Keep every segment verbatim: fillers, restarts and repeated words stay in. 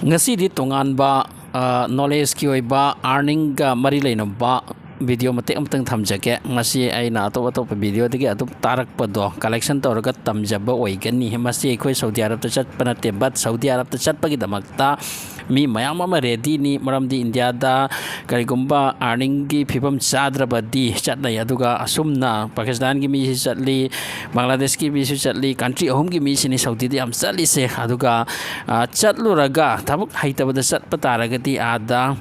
ꯉꯁꯤꯗꯤ ꯇꯣꯉꯥꯟꯕ ꯅꯣꯂꯦꯖꯀꯤ ꯑꯣꯏꯕ ꯑꯥꯔꯅꯤꯡꯒ ꯃꯔꯤ ꯂꯩꯅꯕ ꯚꯤꯗꯤꯑꯣ ꯃꯇꯦꯛ ꯑꯃꯇꯪ ꯊꯝꯖꯒꯦ꯫ ꯃꯁꯤ ꯑꯩꯅ ꯑꯇꯣꯞ ꯑꯇꯣꯞꯄ ꯚꯤꯗꯤꯑꯣꯗꯒꯤ ꯑꯗꯨꯝ ꯇꯥꯔꯛꯄꯗꯣ ꯀꯂꯦꯛꯁꯟ ꯇꯧꯔꯒ ꯇꯝꯖꯕ ꯑꯣꯏꯒꯅꯤ꯫ ꯃꯁꯤ ꯑꯩꯈꯣꯏ ꯁꯧꯗꯤ ꯑꯔꯕꯇ ꯆꯠꯄ ꯅꯠꯇꯦ, but ꯁꯧꯗꯤ ꯑꯔꯕꯇ ꯆꯠꯄꯒꯤꯗꯃꯛꯇ ꯃꯤ ꯃꯌꯥꯝ ꯑꯃ ꯔꯦꯗꯤꯅꯤ꯫ ꯃꯔꯝꯗꯤ ꯏꯟꯗꯤꯌꯥꯗ ꯀꯔꯤꯒꯨꯝꯕ ꯑꯥꯔꯅꯤꯡꯒꯤ ꯐꯤꯕꯝ ꯆꯥꯗ꯭ꯔꯕꯗꯤ ꯆꯠꯅꯩ꯫ ꯑꯗꯨꯒ ꯑꯁꯨꯝꯅ ꯄꯥꯀꯤꯁꯇꯥꯟꯒꯤ ꯃꯤꯁꯤ ꯆꯠꯂꯤ, ꯕꯪꯒ꯭ꯂꯥꯗꯦꯁꯀꯤ ꯃꯤꯁꯨ ꯆꯠꯂꯤ, ꯀꯟꯇ꯭ꯔꯤ ꯑꯍꯨꯝꯒꯤ ꯃꯤꯁꯤꯅꯤ ꯁꯧꯗꯤꯗ ꯌꯥꯝ ꯆꯠꯂꯤꯁꯦ꯫ ꯑꯗꯨꯒ ꯆꯠꯂꯨꯔꯒ ꯊꯕꯛ ꯍꯩꯇꯕꯗ ꯆꯠꯄ ꯇꯥꯔꯒꯗꯤ ꯑꯥꯗ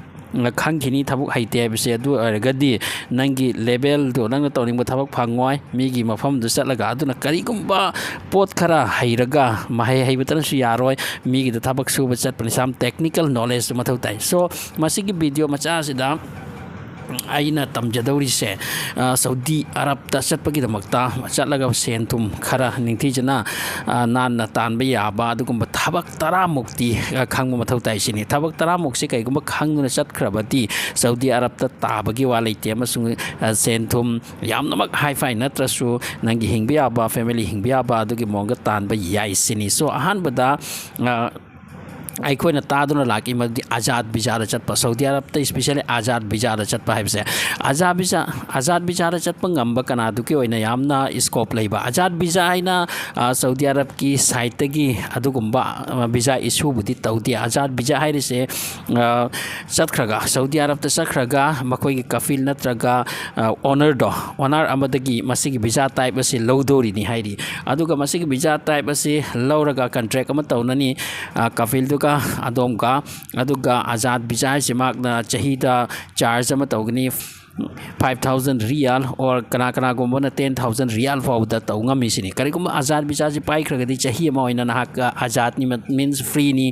ꯈꯪꯈꯤꯅꯤ ꯊꯕꯛ ꯍꯩꯇꯦ ꯍꯥꯏꯕꯁꯦ꯫ ꯑꯗꯨ ꯑꯣꯏꯔꯒꯗꯤ ꯅꯪꯒꯤ ꯂꯦꯕꯦꯜꯗꯣ, ꯅꯪꯅ ꯇꯧꯅꯤꯡꯕ ꯊꯕꯛ ꯐꯪꯉꯣꯏ ꯃꯤꯒꯤ ꯃꯐꯝꯗꯨ ꯆꯠꯂꯒ꯫ ꯑꯗꯨꯅ ꯀꯔꯤꯒꯨꯝꯕ ꯄꯣꯠ ꯈꯔ ꯍꯩꯔꯒ, ꯃꯍꯩ ꯍꯩꯕꯇꯅꯁꯨ ꯌꯥꯔꯣꯏ, ꯃꯤꯒꯤꯗ ꯊꯕꯛ ꯁꯨꯕ ꯆꯠꯄꯅꯤ, some technical knowledge ꯃꯊꯧ ꯇꯥꯏ꯫ So ꯃꯁꯤꯒꯤ ꯚꯤꯗꯤꯑꯣ ꯃꯆꯥ ꯑꯁꯤꯗ ꯑꯩꯅ ꯇꯝꯖꯗꯧꯔꯤꯁꯦ, ꯁꯧꯗꯤ ꯑꯔꯕꯇ ꯆꯠꯄꯒꯤꯗꯃꯛꯇ ꯆꯠꯂꯒ ꯁꯦꯟ ꯊꯨꯝ ꯈꯔ ꯅꯤꯡꯊꯤꯖꯅ, ꯅꯥꯟꯅ ꯇꯥꯟꯕ ꯌꯥꯕ ꯑꯗꯨꯒꯨꯝꯕ ꯊꯕꯛ ꯇꯔꯥꯃꯨꯛꯇꯤ ꯈꯪꯕ ꯃꯊꯧ ꯇꯥꯏ ꯁꯤꯅꯤ꯫ ꯊꯕꯛ ꯇꯔꯥꯃꯨꯛꯁꯤ ꯀꯩꯒꯨꯝꯕ ꯈꯪꯗꯨꯅ ꯆꯠꯈ꯭ꯔꯕꯗꯤ ꯁꯧꯗꯤ ꯑꯔꯕꯇ ꯇꯥꯕꯒꯤ ꯋꯥ ꯂꯩꯇꯦ, ꯑꯃꯁꯨꯡ ꯁꯦꯟ ꯊꯨꯝ ꯌꯥꯝꯅꯃꯛ ꯍꯥꯏ ꯐꯥꯏ ꯅꯠꯇ꯭ꯔꯁꯨ ꯅꯪꯒꯤ ꯍꯤꯡꯕ ꯌꯥꯕ, ꯐꯦꯃꯤꯂꯤ ꯍꯤꯡꯕ ꯌꯥꯕ ꯑꯗꯨꯒꯤ ꯃꯑꯣꯡꯗ ꯇꯥꯟꯕ ꯌꯥꯏ ꯁꯤꯅꯤ꯫ So ꯑꯍꯥꯟꯕꯗ ꯑꯩꯈꯣꯏꯅ ꯇꯥꯗꯨꯅ ꯂꯥꯛꯏ ꯃꯗꯨꯗꯤ ꯑꯖꯥꯗ ꯚꯤꯖꯥꯗ ꯆꯠꯄ, ꯁꯧꯗꯤ ꯑꯔꯕꯇ especially ꯑꯖꯥꯗ ꯚꯤꯖꯥꯗ ꯆꯠꯄ ꯍꯥꯏꯕꯁꯦ꯫ ꯑꯖꯥꯗ ꯚꯤꯖꯥ, ꯑꯖꯥꯗ ꯚꯤꯖꯥꯗ ꯆꯠꯄ ꯉꯝꯕ ꯀꯅꯥꯗꯨꯒꯤ ꯑꯣꯏꯅ ꯌꯥꯝꯅ ꯁ꯭ꯀꯣꯞ ꯂꯩꯕ? ꯑꯖꯥꯗ ꯚꯤꯖꯥ ꯍꯥꯏꯅ ꯁꯧꯗꯤ ꯑꯔꯕꯀꯤ ꯁꯥꯏꯠꯇꯒꯤ ꯑꯗꯨꯒꯨꯝꯕ ꯚꯤꯖꯥ ꯏꯁꯨꯕꯨꯗꯤ ꯇꯧꯗꯦ꯫ ꯑꯖꯥꯗ ꯚꯤꯖꯥ ꯍꯥꯏꯔꯤꯁꯦ ꯆꯠꯈ꯭ꯔꯒ, ꯁꯧꯗꯤ ꯑꯔꯕꯇ ꯆꯠꯈ꯭ꯔꯒ ꯃꯈꯣꯏꯒꯤ ꯀꯐꯤꯜ ꯅꯠꯇ꯭ꯔꯒ ꯑꯣꯅꯔꯗꯣ, ꯑꯣꯅꯔ ꯑꯃꯗꯒꯤ ꯃꯁꯤꯒꯤ ꯚꯤꯖꯥ ꯇꯥꯏꯞ ꯑꯁꯤ ꯂꯧꯗꯧꯔꯤꯅꯤ ꯍꯥꯏꯔꯤ꯫ ꯑꯗꯨꯒ ꯃꯁꯤꯒꯤ ꯚꯤꯖꯥ ꯇꯥꯏꯞ ꯑꯁꯤ ꯂꯧꯔꯒ ꯀꯟꯇ꯭ꯔꯦꯛ ꯑꯃ ꯇꯧꯅꯅꯤ ꯀꯐꯤꯜꯗꯨꯒ ꯑꯗꯣꯝꯒ꯫ ꯑꯗꯨꯒ ꯑꯖꯥꯗ ꯚꯤꯖꯥ ꯍꯥꯏꯁꯤ ꯃꯍꯥꯛꯅ ꯆꯍꯤꯗ ꯆꯥꯔꯖ ꯑꯃ ꯇꯧꯒꯅꯤ, five thousand riyal or ꯀꯅꯥ ꯀꯅꯥꯒꯨꯝꯕꯅ ten thousand riyal ꯐꯥꯎꯕꯗ ꯇꯧ ꯉꯝꯃꯤ ꯁꯤꯅꯤ꯫ ꯀꯔꯤꯒꯨꯝꯕ ꯑꯖꯥꯗ ꯚꯤꯖꯥꯁꯤ ꯄꯥꯏꯈ꯭ꯔꯒꯗꯤ ꯆꯍꯤ ꯑꯃ ꯑꯣꯏꯅ ꯅꯍꯥꯛ ꯑꯖꯥꯗꯅꯤ, means freeꯅꯤ꯫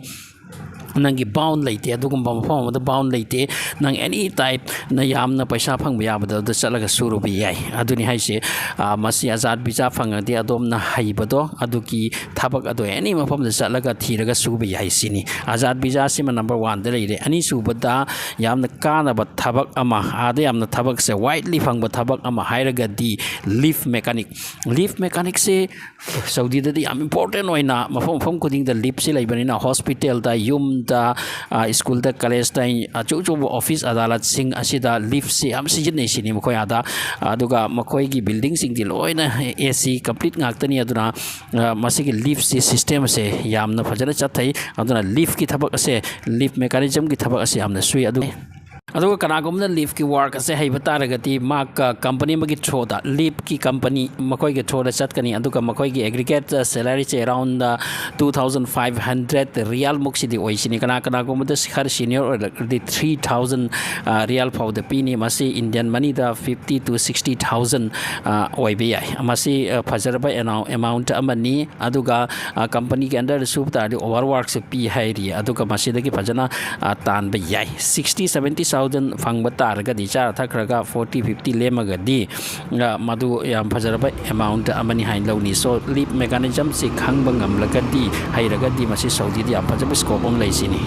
ꯅꯪꯒꯤ ꯕꯥꯎꯟ ꯂꯩꯇꯦ, ꯑꯗꯨꯒꯨꯝꯕ ꯃꯐꯝ ꯑꯃꯗ ꯕꯥꯎꯟ ꯂꯩꯇꯦ꯫ ꯅꯪ ꯑꯦꯅꯤ ꯇꯥꯏꯞꯅ ꯌꯥꯝꯅ ꯄꯩꯁꯥ ꯐꯪꯕ ꯌꯥꯕꯗ ꯑꯗꯨꯗ ꯆꯠꯂꯒ ꯁꯨꯔꯨꯕ ꯌꯥꯏ꯫ ꯑꯗꯨꯅꯤ ꯍꯥꯏꯁꯦ꯫ ꯃꯁꯤ ꯑꯖꯥꯗ ꯚꯤꯖꯥ ꯐꯪꯉꯗꯤ ꯑꯗꯣꯝꯅ ꯍꯩꯕꯗꯣ ꯑꯗꯨꯒꯤ ꯊꯕꯛ ꯑꯗꯣ ꯑꯦꯅꯤ ꯃꯐꯝꯗ ꯆꯠꯂꯒ ꯊꯤꯔꯒ ꯁꯨꯕ ꯌꯥꯏ ꯁꯤꯅꯤ꯫ ꯑꯖꯥꯗ ꯚꯤꯖꯥꯁꯤꯃ ꯅꯝꯕꯔ ꯋꯥꯟꯗ ꯂꯩꯔꯦ꯫ ꯑꯅꯤꯁꯨꯕꯗ ꯌꯥꯝꯅ ꯀꯥꯟꯅꯕ ꯊꯕꯛ ꯑꯃ, ꯑꯥꯗ ꯌꯥꯝꯅ ꯊꯕꯛꯁꯦ ꯋꯥꯏꯗꯂꯤ ꯐꯪꯕ ꯊꯕꯛ ꯑꯃ ꯍꯥꯏꯔꯒꯗꯤ ꯂꯤꯐ ꯃꯦꯀꯥꯅꯤꯛ꯫ ꯂꯤꯐ ꯃꯦꯀꯥꯅꯤꯛꯁꯦ ꯁꯧꯗꯤꯗꯗꯤ ꯌꯥꯝ ꯏꯝꯄꯣꯔꯇꯦꯟ ꯑꯣꯏꯅ ꯃꯐꯝ ꯃꯐꯝ ꯈꯨꯗꯤꯡꯗ ꯂꯤꯞꯁꯤ ꯂꯩꯕꯅꯤꯅ, ꯍꯣꯁꯄꯤꯇꯥꯜꯗ, ꯌꯨꯝꯗ, ꯗ, ꯑ, ꯁ꯭ꯀꯨꯜꯗ, ꯀꯣꯂꯦꯖꯇ, ꯑꯆꯧ ꯑꯆꯧꯕ ꯑꯣꯐꯤꯁ ꯑꯗꯥꯂꯠꯁꯤꯡ ꯑꯁꯤꯗ ꯂꯤꯐꯁꯤ ꯌꯥꯝ ꯁꯤꯖꯤꯟꯅꯩ ꯁꯤꯅꯤ ꯃꯈꯣꯏ ꯑꯥꯗ꯫ ꯑꯗꯨꯒ ꯃꯈꯣꯏꯒꯤ ꯕꯤꯜꯗꯤꯡꯁꯤꯡꯗꯤ ꯂꯣꯏꯅ AC complete ꯉꯥꯛꯇꯅꯤ꯫ ꯑꯗꯨꯅ, ꯑ, ꯃꯁꯤꯒꯤ ꯂꯤꯐꯁꯤ ꯁꯤꯁꯇꯦꯝ ꯑꯁꯦ ꯌꯥꯝꯅ ꯐꯖꯅ ꯆꯠꯊꯩ꯫ ꯑꯗꯨꯅ ꯂꯤꯐꯀꯤ ꯊꯕꯛ ꯑꯁꯦ, ꯂꯤꯐ ꯃꯦꯀꯥꯅꯤꯖꯝꯒꯤ ꯊꯕꯛ ꯑꯁꯦ ꯌꯥꯝꯅ ꯁꯨꯏ꯫ ꯑꯗꯨ, ꯑꯗꯨꯒ ꯀꯅꯥꯒꯨꯝꯕꯅ ꯂꯤꯐꯀꯤ ꯋꯥꯔꯛ ꯑꯁꯦ ꯍꯩꯕ ꯇꯥꯔꯒꯗꯤ ꯃꯥ ꯀ-, ꯀꯝꯄꯅꯤ ꯑꯃꯒꯤ ꯊ꯭ꯔꯨꯗ, ꯂꯤꯐꯀꯤ ꯀꯝꯄꯅꯤ ꯃꯈꯣꯏꯒꯤ ꯊ꯭ꯔꯨꯗ ꯆꯠꯀꯅꯤ꯫ ꯑꯗꯨꯒ ꯃꯈꯣꯏꯒꯤ ꯑꯦꯒ꯭ꯔꯤꯒꯦꯠ ꯁꯦꯂꯔꯤꯁꯦ around two thousand five hundred riyal ꯃꯨꯛꯁꯤꯗꯤ ꯑꯣꯏꯁꯤꯅꯤ꯫ ꯀꯅꯥ ꯀꯅꯥꯒꯨꯝꯕꯗ ꯈꯔ ꯁꯤꯅꯤꯌꯔ ꯑꯣꯏꯔꯒꯗꯤ three thousand, ꯑ, ꯔꯤꯌꯥꯜ ꯐꯥꯎꯗ ꯄꯤꯅꯤ꯫ ꯃꯁꯤ ꯏꯟꯗꯤꯌꯟ ꯃꯅꯤꯗ fifty to sixty thousand, ꯑ, ꯑꯣꯏꯕ ꯌꯥꯏ꯫ ꯃꯁꯤ, ꯑ, ꯐꯖꯔꯕ ꯑꯦꯅꯥꯎ-, ꯑꯦꯃꯥꯎꯟꯠ ꯑꯃꯅꯤ꯫ ꯑꯗꯨꯒ, ꯑ, ꯀꯝꯄꯅꯤꯒꯤ ꯑꯟꯗꯔꯗ ꯁꯨꯕ ꯇꯥꯔꯗꯤ ꯑꯣꯚꯔ ꯋꯥꯔꯛꯁꯨ ꯄꯤ ꯍꯥꯏꯔꯤ꯫ ꯑꯗꯨꯒ ꯃꯁꯤꯗꯒꯤ ꯐꯖꯅ, ꯑ, ꯇꯥꯟꯕ ꯌꯥꯏ꯫ Sixty seventy thousand ꯐꯪꯕ ꯇꯥꯔꯒꯗꯤ, ꯆꯥꯔ ꯊꯛꯈ꯭ꯔꯒ forty fifty ꯂꯦꯝꯃꯒꯗꯤ, ꯑ, ꯃꯗꯨ ꯌꯥꯝ ꯐꯖꯔꯕ ꯑꯦꯃꯥꯎꯟꯠ ꯑꯃꯅꯤ ꯍꯥꯏꯅ ꯂꯧꯅꯤ꯫ So, ꯂꯤꯐ ꯃꯦꯀꯥꯅꯤꯖꯝꯁꯤ ꯈꯪꯕ ꯉꯝꯂꯒꯗꯤ, ꯍꯩꯔꯒꯗꯤ ꯃꯁꯤ ꯁꯥꯎꯗꯤꯗ ꯌꯥꯝ ꯐꯖꯕ ꯁ꯭ꯀꯣꯞ ꯑꯃ ꯂꯩ ꯁꯤꯅꯤ꯫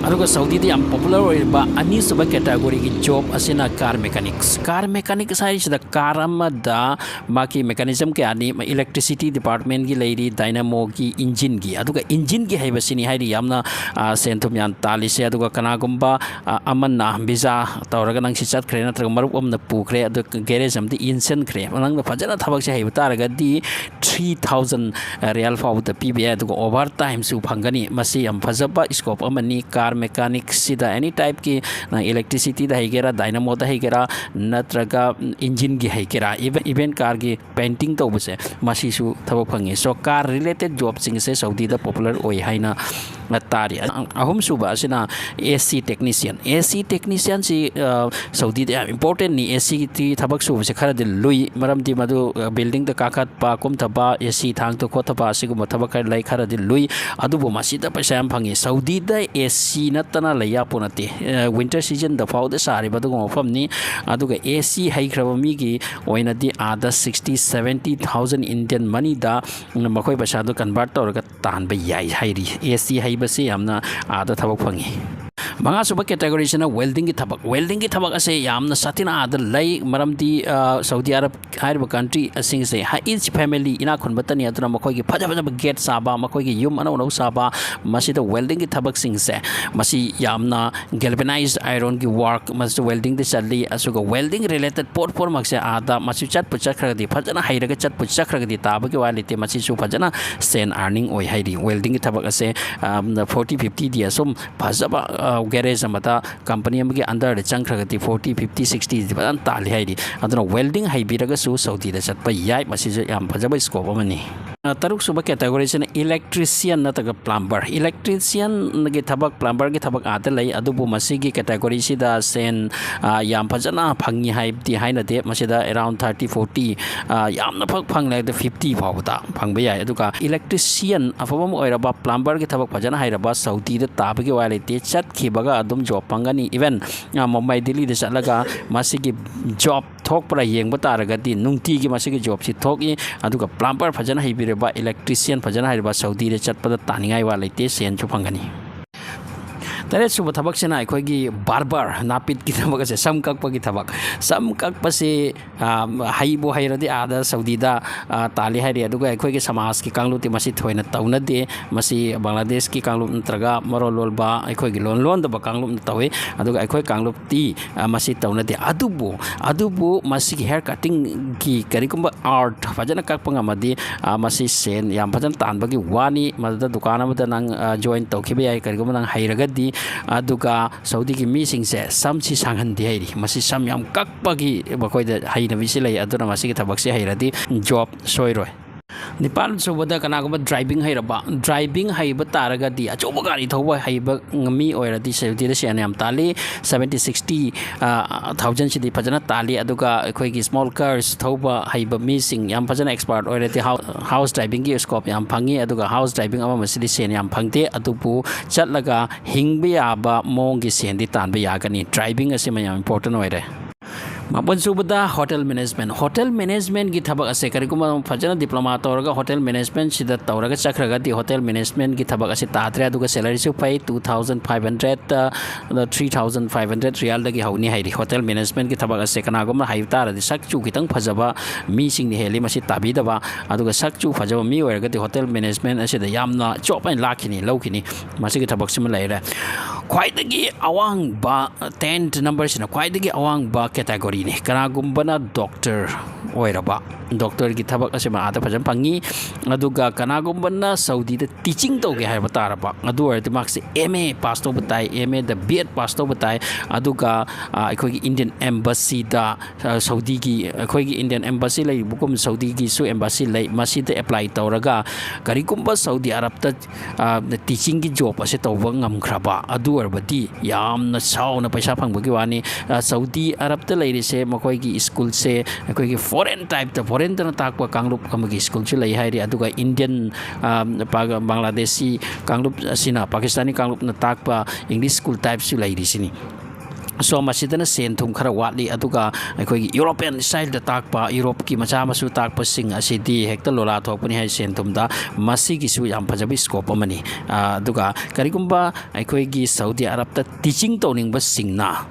ꯑꯗꯨꯒ ꯁꯥꯎꯗꯤꯗ ꯌꯥꯝ ꯄꯣꯄꯨꯂꯔ ꯑꯣꯏꯔꯤꯕ ꯑꯅꯤꯁꯨꯕ ꯀꯦꯇꯥꯒꯣꯔꯤꯒꯤ ꯖꯣꯕ ꯑꯁꯤꯅ ꯀꯥꯔ ꯃꯦꯀꯥꯅꯤꯛꯁ꯫ ꯀꯥꯔ ꯃꯦꯀꯥꯅꯤꯛꯁ ꯍꯥꯏꯔꯤꯁꯤꯗ ꯀꯥꯔ ꯑꯃꯗ ꯃꯥꯒꯤ ꯃꯦꯀꯥꯅꯤꯖꯝ ꯀꯌꯥꯅꯤ, ꯏꯂꯦꯛꯇ꯭ꯔꯤꯁꯤꯇꯤ ꯗꯤꯄꯥꯔꯠꯃꯦꯟꯒꯤ ꯂꯩꯔꯤ, ꯗꯥꯏꯅꯥꯃꯣꯒꯤ, ꯏꯟꯖꯤꯟꯒꯤ꯫ ꯑꯗꯨꯒ ꯏꯟꯖꯤꯟꯒꯤ ꯍꯩꯕꯁꯤꯅꯤ ꯍꯥꯏꯗꯤ ꯌꯥꯝꯅ, ꯑ, ꯁꯦꯟ ꯊꯨꯝ ꯌꯥꯝ ꯇꯥꯜꯂꯤꯁꯦ꯫ ꯑꯗꯨꯒ ꯀꯅꯥꯒꯨꯝꯕ, ꯑ, ꯑꯃꯅ ꯚꯤꯖꯥ ꯇꯧꯔꯒ ꯅꯪ ꯁꯤ ꯆꯠꯈ꯭ꯔꯦ, ꯅꯠꯇ꯭ꯔꯒ ꯃꯔꯨꯞ ꯑꯃꯅ ꯄꯨꯈ꯭ꯔꯦ, ꯑꯗꯨ ꯒꯦꯔꯦꯖ ꯑꯃꯗ ꯏꯟꯁꯤꯟꯈ꯭ꯔꯦ, ꯅꯪꯅ ꯐꯖꯅ ꯊꯕꯛꯁꯦ ꯍꯩꯕ ꯇꯥꯔꯒꯗꯤ three thousand ꯔꯤꯌꯥꯜ ꯐꯥꯎꯕꯗ ꯄꯤꯕ ꯌꯥꯏ꯫ ꯑꯗꯨꯒ ꯑꯣꯚꯔ ꯇꯥꯏꯝꯁꯨ ꯐꯪꯒꯅꯤ꯫ ꯃꯁꯤ ꯌꯥꯝ ꯐꯖꯕ ꯁ꯭ꯀꯣꯞ ꯑꯃꯅꯤ꯫ ꯀꯥꯔ ꯃꯦꯀꯥꯅꯤꯛꯁꯤꯗ ꯑꯦꯅꯤ ꯇꯥꯏꯞꯀꯤ, ꯅꯪ ꯏꯂꯦꯛꯇ꯭ꯔꯤꯁꯤꯇꯤꯗ ꯍꯩꯒꯦꯔꯥ, ꯗꯥꯏꯅꯥꯃꯣꯗ ꯍꯩꯒꯦꯔꯥ, ꯅꯠꯇ꯭ꯔꯒ ꯏꯟꯖꯤꯟꯒꯤ ꯍꯩꯒꯦꯔꯥ, ꯏꯚꯟ, ꯏꯚꯟ ꯀꯥꯔꯒꯤ ꯄꯦꯟꯇꯤꯡ ꯇꯧꯕꯁꯦ, ꯃꯁꯤꯁꯨ ꯊꯕꯛ ꯐꯪꯉꯤ꯫ So, ꯀꯥꯔ ꯔꯤꯂꯦꯇꯦꯠ ꯖꯣꯕꯁꯤꯡꯁꯦ ꯁꯥꯎꯗꯤꯗ ꯄꯣꯄꯨꯂꯔ ꯑꯣꯏ ꯍꯥꯏꯅ ꯇꯥꯔꯤ꯫ ꯑꯍꯨꯝꯁꯨꯕ ꯑꯁꯤꯅ AC technician꯫ AC technicianꯁꯤ, ꯑ, ꯁꯥꯎꯗꯤꯗ ꯌꯥꯝ ꯏꯝꯄꯣꯔꯇꯦꯟꯅꯤ꯫ ACꯒꯤ ꯊꯕꯛ ꯁꯨꯕꯁꯦ ꯈꯔꯗꯤ ꯂꯨꯏ, ꯃꯔꯝꯗꯤ ꯃꯗꯨ, ꯑ, ꯕꯤꯜꯗꯤꯡꯗ ꯀꯥꯈꯠꯄ, ꯀꯨꯝꯊꯕ, AC ꯊꯥꯡꯊ ꯈꯣꯠꯊꯕ, ꯑꯁꯤꯒꯨꯝꯕ ꯊꯕꯛ ꯈꯔ ꯂꯩ, ꯈꯔꯗꯤ ꯂꯨꯏ꯫ ꯑꯗꯨꯕꯨ ꯃꯁꯤꯗ ꯄꯩꯁꯥ ꯌꯥꯝ ꯐꯪꯉꯤ꯫ ꯁꯥꯎꯗꯤꯗ AC ꯅꯠꯇꯅ ꯂꯩ ꯌꯥꯄꯣ ꯅꯠꯇꯦ꯫ ꯑ, ꯋꯤꯟꯇꯔ ꯁꯤꯖꯟꯗ ꯐꯥꯎꯗ ꯁꯥꯔꯤꯕ ꯑꯗꯨꯒꯨꯝꯕ ꯃꯐꯝꯅꯤ꯫ ꯑꯗꯨꯒ AC ꯍꯩꯈ꯭ꯔꯕ ꯃꯤꯒꯤ ꯑꯣꯏꯅꯗꯤ ꯑꯥꯗ sixty seventy thousand Indian moneyꯗ ꯃꯈꯣꯏ ꯄꯩꯁꯥꯗꯣ convert ꯇꯧꯔꯒ ꯇꯥꯟꯕ ꯌꯥꯏ ꯍꯥꯏꯔꯤ꯫ AC ꯍꯩꯕꯁꯤ ꯌꯥꯝꯅ ꯑꯥꯗ ꯊꯕꯛ ꯐꯪꯉꯤ꯫ ꯃꯉꯥꯁꯨꯕ categoryꯁꯤꯅ weldingꯒꯤ ꯊꯕꯛ꯫ Weldingꯒꯤ ꯊꯕꯛ ꯑꯁꯦ ꯌꯥꯝꯅ ꯁꯥꯊꯤꯅ ꯑꯥꯗ ꯂꯩ, ꯃꯔꯝꯗꯤ, ꯑ, ꯁꯥꯎꯗꯤ ꯑꯔꯕ ꯍꯥꯏꯔꯤꯕ country ꯑꯁꯤꯡꯁꯦ high rich family, ꯏꯅꯥꯛ ꯈꯨꯟꯕꯇꯅꯤ, ꯑꯗꯨꯅ ꯃꯈꯣꯏꯒꯤ ꯐꯖ ꯐꯖꯕ gate ꯁꯥꯕ, ꯃꯈꯣꯏꯒꯤ ꯌꯨꯝ ꯑꯅꯧ ꯑꯅꯧ ꯁꯥꯕ, ꯃꯁꯤꯗ weldingꯒꯤ ꯊꯕꯛꯁꯤꯡꯁꯦ, ꯃꯁꯤ ꯌꯥꯝꯅ galvanized ironꯒꯤ work, ꯃꯁꯤꯗ weldingꯗ ꯆꯠꯂꯤ꯫ ꯑꯗꯨꯒ welding related ꯄꯣꯠ ꯄꯨꯝꯅꯃꯛꯁꯦ ꯑꯥꯗ ꯃꯁꯤ ꯆꯠꯄꯨ ꯆꯠꯈ꯭ꯔꯒꯗꯤ, ꯐꯖꯅ ꯍꯩꯔꯒ ꯆꯠꯄꯨ ꯆꯠꯈ꯭ꯔꯒꯗꯤ ꯇꯥꯕꯒꯤ ꯋꯥ ꯂꯩꯇꯦ, ꯃꯁꯤꯁꯨ ꯐꯖꯅ ꯁꯦꯟ earning ꯑꯣꯏ ꯍꯥꯏꯔꯤ꯫ Weldingꯒꯤ ꯊꯕꯛ ꯑꯁꯦ, ꯑꯝ, forty fiftyꯗꯤ ꯑꯁꯨꯝ ꯐꯖꯕ, ꯑ, garage ꯑꯃꯗ company ꯑꯃꯒꯤ underꯗ ꯆꯪꯈ꯭ꯔꯒꯗꯤ forty, fifty, sixtyꯗꯤ ꯐꯖꯅ ꯇꯥꯜꯂꯤ ꯍꯥꯏꯔꯤ꯫ ꯑꯗꯨꯅ welding ꯍꯩꯕꯤꯔꯒꯁꯨ ꯁꯥꯎꯗꯤꯗ ꯆꯠꯄ ꯌꯥꯏ, ꯃꯁꯤꯁꯨ ꯌꯥꯝ ꯐꯖꯕ scope ꯑꯃꯅꯤ꯫ ꯑ, ꯇꯔꯨꯛꯁꯨꯕ categoryꯁꯤꯅ electrician ꯅꯠꯇ꯭ꯔꯒ plumber꯫ Electricianꯒꯤ ꯊꯕꯛ, plumberꯒꯤ ꯊꯕꯛ ꯑꯥꯗ ꯂꯩ, ꯑꯗꯨꯕꯨ ꯃꯁꯤꯒꯤ categoryꯁꯤꯗ ꯁꯦꯟ, ꯑ, ꯌꯥꯝ ꯐꯖꯅ ꯐꯪꯉꯤ ꯍꯥꯏꯕꯗꯤ ꯍꯥꯏꯅꯗꯦ꯫ ꯃꯁꯤꯗ around thirty, forty, ꯑ, ꯌꯥꯝꯅ ꯐꯛ ꯐꯪꯂꯦ ꯍꯥꯏꯕꯗ fifty ꯐꯥꯎꯕꯗ ꯐꯪꯕ ꯌꯥꯏ꯫ ꯑꯗꯨꯒ electrician ꯑꯐꯕ ꯑꯃ ꯑꯣꯏꯔꯕ, plumberꯒꯤ ꯊꯕꯛ ꯐꯖꯅ ꯍꯩꯔꯕ ꯁꯥꯎꯗꯤꯗ ꯇꯥꯕꯒꯤ ꯋꯥ ꯂꯩꯇꯦ꯫ ꯆꯠꯈꯤꯕꯒ ꯑꯗꯨꯝ job ꯐꯪꯒꯅꯤ꯫ Even, ꯑ, ꯃꯨꯝꯕꯥꯏ, ꯗꯤꯜꯂꯤꯗ ꯆꯠꯂꯒ ꯃꯁꯤꯒꯤ job ꯊꯣꯛꯄ꯭ꯔꯥ ꯌꯦꯡꯕ ꯇꯥꯔꯒꯗꯤ ꯅꯨꯡꯇꯤꯒꯤ ꯃꯁꯤꯒꯤ jobꯁꯤ ꯊꯣꯛꯏ꯫ ꯑꯗꯨꯒ plumber ꯐꯖꯅ ꯍꯩꯕꯤꯔꯕ, electrician ꯐꯖꯅ ꯍꯩꯔꯕ ꯁꯥꯎꯗꯤꯗ ꯆꯠꯄꯗ ꯇꯥꯅꯤꯡꯉꯥꯏ ꯋꯥ ꯂꯩꯇꯦ, ꯁꯦꯟꯁꯨ ꯐꯪꯒꯅꯤ꯫ ꯇꯔꯦꯠꯁꯨꯕ ꯊꯕꯛꯁꯤꯅ ꯑꯩꯈꯣꯏꯒꯤ barber, ꯅꯥꯄꯤꯠꯀꯤ ꯊꯕꯛ ꯑꯁꯦ, ꯁꯝ ꯀꯛꯄꯒꯤ ꯊꯕꯛ꯫ ꯁꯝ ꯀꯛꯄꯁꯤ, ꯑ, ꯍꯩꯕꯨ ꯍꯩꯔꯗꯤ ꯑꯥꯗ ꯁꯥꯎꯗꯤꯗ, ꯑ, ꯇꯥꯜꯂꯤ ꯍꯥꯏꯔꯤ꯫ ꯑꯗꯨꯒ ꯑꯩꯈꯣꯏꯒꯤ ꯁꯃꯥꯖꯀꯤ ꯀꯥꯡꯂꯨꯞꯇꯤ ꯃꯁꯤ ꯊꯣꯏꯅ ꯇꯧꯅꯗꯦ꯫ ꯃꯁꯤ ꯕꯪꯒ꯭ꯂꯥꯗꯦꯁꯀꯤ ꯀꯥꯡꯂꯨꯞ ꯅꯠꯇ꯭ꯔꯒ ꯃꯔꯣꯜ ꯂꯣꯟꯕ, ꯑꯩꯈꯣꯏꯒꯤ ꯂꯣꯟ ꯂꯣꯟꯗꯕ ꯀꯥꯡꯂꯨꯞꯅ ꯇꯧꯏ꯫ ꯑꯗꯨꯒ ꯑꯩꯈꯣꯏ ꯀꯥꯡꯂꯨꯞꯇꯤ, ꯑ, ꯃꯁꯤ ꯇꯧꯅꯗꯦ꯫ ꯑꯗꯨꯕꯨ, ꯑꯗꯨꯕꯨ ꯃꯁꯤꯒꯤ hair cuttingꯒꯤ ꯀꯔꯤꯒꯨꯝꯕ art ꯐꯖꯅ ꯀꯛꯄ ꯉꯝꯃꯗꯤ, ꯑ, ꯃꯁꯤ ꯁꯦꯟ ꯌꯥꯝ ꯐꯖꯅ ꯇꯥꯟꯕꯒꯤ ꯋꯥꯅꯤ꯫ ꯃꯗꯨꯗ ꯗꯨꯀꯥꯟ ꯑꯃꯗ ꯅꯪ, ꯑ, join ꯇꯧꯈꯤꯕ ꯌꯥꯏ, ꯀꯔꯤꯒꯨꯝꯕ ꯅꯪ ꯍꯩꯔꯒꯗꯤ꯫ ꯑꯗꯨꯒ ꯁꯥꯎꯗꯤꯒꯤ ꯃꯤꯁꯤꯡꯁꯦ ꯁꯝꯁꯤ ꯁꯥꯡꯍꯟꯗꯦ ꯍꯥꯏꯔꯤ꯫ ꯃꯁꯤ ꯁꯝ ꯌꯥꯝ ꯀꯛꯄꯒꯤ ꯃꯈꯣꯏꯗ ꯍꯩꯅꯕꯤꯁꯤ ꯂꯩ꯫ ꯑꯗꯨꯅ ꯃꯁꯤꯒꯤ ꯊꯕꯛꯁꯤ ꯍꯩꯔꯗꯤ job ꯁꯣꯏꯔꯣꯏ꯫ ꯅꯤꯄꯥꯟ ꯁꯨꯕꯗ ꯀꯅꯥꯒꯨꯝꯕ driving ꯍꯩꯔꯕ, driving ꯍꯩꯕ ꯇꯥꯔꯒꯗꯤ, ꯑꯆꯧꯕ ꯒꯥꯔꯤ ꯊꯧꯕ ꯍꯩꯕ ꯃꯤ ꯑꯣꯏꯔꯗꯤ ꯁꯥꯎꯗꯤꯗ ꯁꯦꯟ ꯌꯥꯝ ꯇꯥꯜꯂꯤ꯫ Seventy, sixty, ꯑ, thousandꯁꯤꯗꯤ ꯐꯖꯅ ꯇꯥꯜꯂꯤ꯫ ꯑꯗꯨꯒ ꯑꯩꯈꯣꯏꯒꯤ small cars ꯊꯧꯕ ꯍꯩꯕ ꯃꯤꯁꯤꯡ ꯌꯥꯝ ꯐꯖꯅ expert ꯑꯣꯏꯔꯗꯤ hou-, house drivingꯒꯤ scope ꯌꯥꯝ ꯐꯪꯉꯤ꯫ ꯑꯗꯨꯒ house driving ꯑꯃ ꯑꯃꯁꯤꯗꯤ ꯁꯦꯟ ꯌꯥꯝ ꯐꯪꯗꯦ, ꯑꯗꯨꯕꯨ ꯆꯠꯂꯒ ꯍꯤꯡꯕ ꯌꯥꯕ ꯃꯑꯣꯡꯒꯤ ꯁꯦꯟꯗꯤ ꯇꯥꯟꯕ ꯌꯥꯒꯅꯤ꯫ Driving ꯑꯁꯤꯃ ꯌꯥꯝ important ꯑꯣꯏꯔꯦ꯫ ꯃꯥꯄꯟ ꯁꯨꯕꯗ hotel management꯫ Hotel managementꯀꯤ ꯊꯕꯛ ꯑꯁꯦ ꯀꯔꯤꯒꯨꯝꯕ ꯐꯖꯅ diploma ꯇꯧꯔꯒ hotel managementꯁꯤꯗ ꯇꯧꯔꯒ ꯆꯠꯈ꯭ꯔꯒꯗꯤ hotel managementꯀꯤ ꯊꯕꯛ ꯑꯁꯤ ꯇꯥꯗ꯭ꯔꯦ, ꯑꯗꯨꯒ salaryꯁꯨ ꯐꯩ, two thousand five hundred, three thousand five hundred ꯔꯤꯌꯥꯜꯗꯒꯤ ꯍꯧꯅꯤ ꯍꯥꯏꯔꯤ꯫ Hotel managementꯀꯤ ꯊꯕꯛ ꯑꯁꯦ ꯀꯅꯥꯒꯨꯝꯕ ꯍꯩꯕ ꯇꯥꯔꯗꯤ ꯁꯛ ꯆꯨ ꯈꯤꯇꯪ ꯐꯖꯕ ꯃꯤꯁꯤꯡꯅ ꯍꯦꯜꯂꯤ ꯃꯁꯤ ꯇꯥꯕꯤꯗꯕ, ꯑꯗꯨꯒ ꯁꯛ ꯆꯨ ꯐꯖꯕ ꯃꯤ ꯑꯣꯏꯔꯒꯗꯤ hotel management ꯑꯁꯤꯗ ꯌꯥꯝꯅ ꯆꯣꯞ ꯍꯥꯏꯅ ꯂꯥꯛꯈꯤꯅꯤ, ꯂꯧꯈꯤꯅꯤ꯫ ꯃꯁꯤꯒꯤ ꯊꯕꯛꯁꯤꯃ ꯂꯩꯔꯦ꯫ ꯈ꯭ꯋꯥꯏꯗꯒꯤ ꯑꯋꯥꯡꯕ, tenth numberꯁꯤꯅ ꯈ꯭ꯋꯥꯏꯗꯒꯤ ꯑꯋꯥꯡꯕ categoryꯅꯤ꯫ ꯀꯅꯥꯒꯨꯝꯕꯅ doctor ꯑꯣꯏꯔꯕ, doctorꯒꯤ ꯊꯕꯛ ꯑꯁꯤꯃ ꯑꯥꯗ ꯐꯖꯅ ꯐꯪꯉꯤ꯫ ꯑꯗꯨꯒ ꯀꯅꯥꯒꯨꯝꯕꯅ ꯁꯥꯎꯗꯤꯗ teaching ꯇꯧꯒꯦ ꯍꯥꯏꯕ ꯇꯥꯔꯕ, ꯑꯗꯨ ꯑꯣꯏꯔꯗꯤ ꯃꯍꯥꯛꯁꯦ M A pass ꯇꯧꯕ ꯇꯥꯏ, M Aꯗ B Ed pass ꯇꯧꯕ ꯇꯥꯏ꯫ ꯑꯗꯨꯒ, ꯑ, ꯑꯩꯈꯣꯏꯒꯤ Indian Embassyꯗ, ꯑ, ꯁꯥꯎꯗꯤꯒꯤ, ꯑꯩꯈꯣꯏꯒꯤ Indian Embassy ꯂꯩꯔꯤꯕꯒꯨꯝ ꯁꯥꯎꯗꯤꯒꯤꯁꯨ embassy ꯂꯩ, ꯃꯁꯤꯗ apply ꯇꯧꯔꯒ ꯀꯔꯤꯒꯨꯝꯕ ꯁꯥꯎꯗꯤ ꯑꯔꯕꯇ, ꯑ, teachingꯒꯤ job ꯑꯁꯦ ꯇꯧꯕ ꯉꯝꯈ꯭ꯔꯕ, ꯑꯗꯨ ꯑꯣꯏꯔꯕꯗꯤ ꯌꯥꯝꯅ ꯆꯥꯎꯅ ꯄꯩꯁꯥ ꯐꯪꯕꯒꯤ ꯋꯥꯅꯤ꯫ ꯑ, ꯁꯥꯎꯗꯤ ꯑꯔꯕꯇ ꯂꯩꯔꯤꯁꯦ ꯃꯈꯣꯏꯒꯤ schoolꯁꯦ ꯑꯩꯈꯣꯏꯒꯤ foreign typeꯇ, foreignꯗꯅ ꯇꯥꯛꯄ ꯀꯥꯡꯂꯨꯞ ꯑꯃꯒꯤ schoolꯁꯨ ꯂꯩ ꯍꯥꯏꯔꯤ, ꯑꯗꯨꯒ Indian, ꯑ, ꯄꯥ-, ꯕꯪꯒ꯭ꯂꯥꯗꯦꯁꯤ ꯀꯥꯡꯂꯨꯞ ꯑꯁꯤꯅ, ꯄꯥꯀꯤꯁꯇꯥꯅꯤ ꯀꯥꯡꯂꯨꯞꯅ ꯇꯥꯛꯄ English school typeꯁꯨ ꯂꯩꯔꯤꯁꯤꯅꯤ꯫ So, ꯃꯁꯤꯗꯅ ꯁꯦꯟ ꯊꯨꯝ ꯈꯔ ꯋꯥꯠꯂꯤ, ꯑꯗꯨꯒ ꯑꯩꯈꯣꯏꯒꯤ European styleꯗ ꯇꯥꯛꯄ, ꯌꯨꯔꯣꯞꯀꯤ ꯃꯆꯥ ꯃꯁꯨ ꯇꯥꯛꯄꯁꯤꯡ ꯑꯁꯤꯗꯤ ꯍꯦꯛꯇ ꯂꯣꯂꯥ ꯊꯣꯛꯄꯅꯤ ꯍꯥꯏ ꯁꯦꯟ ꯊꯨꯝꯗ꯫ ꯃꯁꯤꯒꯤꯁꯨ ꯌꯥꯝ ꯐꯖꯕ scope ꯑꯃꯅꯤ꯫ ꯑ, ꯑꯗꯨꯒ ꯀꯔꯤꯒꯨꯝꯕ ꯑꯩꯈꯣꯏꯒꯤ ꯁꯥꯎꯗꯤ ꯑꯔꯕꯇ teaching ꯇꯧꯅꯤꯡꯕꯁꯤꯡꯅ,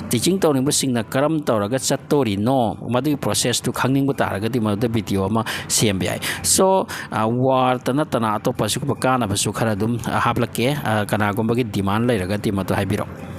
teaching ꯇꯧꯅꯤꯡꯕꯁꯤꯡꯅ ꯀꯔꯝ ꯇꯧꯔꯒ ꯆꯠꯇꯣꯔꯤꯅꯣ, ꯃꯗꯨꯒꯤ processꯇꯨ ꯈꯪꯅꯤꯡꯕ ꯇꯥꯔꯒꯗꯤ ꯃꯗꯨꯗ video ꯑꯃ ꯁꯦꯝꯕ ꯌꯥꯏ꯫ So, ꯑ, warꯇ ꯅꯠꯇꯅ ꯑꯇꯣꯞꯄ ꯑꯁꯤꯒꯨꯝꯕ ꯀꯥꯟꯅꯕꯁꯨ ꯈꯔ ꯑꯗꯨꯝ, ꯑ, ꯍꯥꯞꯂꯛꯀꯦ, ꯑ, ꯀꯅꯥꯒꯨꯝꯕꯒꯤ demand ꯂꯩꯔꯒꯗꯤ ꯃꯗꯨ ꯍꯥꯏꯕꯤꯔꯛꯑꯣ꯫